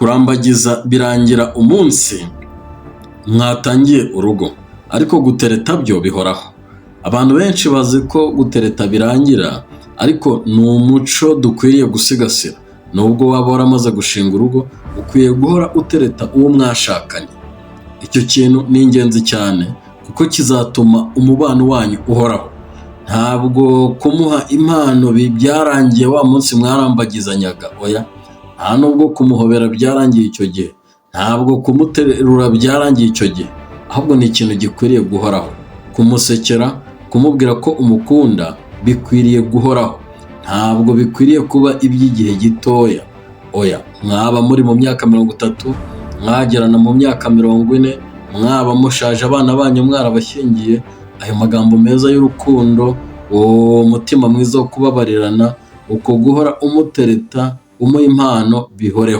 Kurambagiza birangira umunsi mwatangiye urugo, ariko gutereta byo bihoraho. Abantu benshi bazi ko gutereta birangira, ariko ni umuco dukwiriye gusigasira. Nubwo waba waramaze gushinga urugo, ukwiye guhora utereta uwo mwashakanye. Icyo kintu ni ingenzi cyane kuko kizatuma umubano wanyu uhoraho. Ntabwo kumuha impano byarangiye wa munsi mwarambagizanyaga, oya. Nta nubwo kumuhobera byarangiye icyo gihe, ntabwo kumuterura byarangiye icyo gihe, ahubwo ni ikintu gikwiriye guhoraho. Kumusekera, kumubwira ko umukunda bikwiriye guhoraho, ntabwo bikwiriye kuba iby'igihe gitoya, oya. Mwaba muri mu myaka 30, mwagerana mu myaka 40, mwaba mushaje abana banyu mwarabashyingiye, ayo magambo meza y'urukundo, uwo mutima mwiza wo kubabarirana, uko guhora umutereta, umuha impano bihoreho.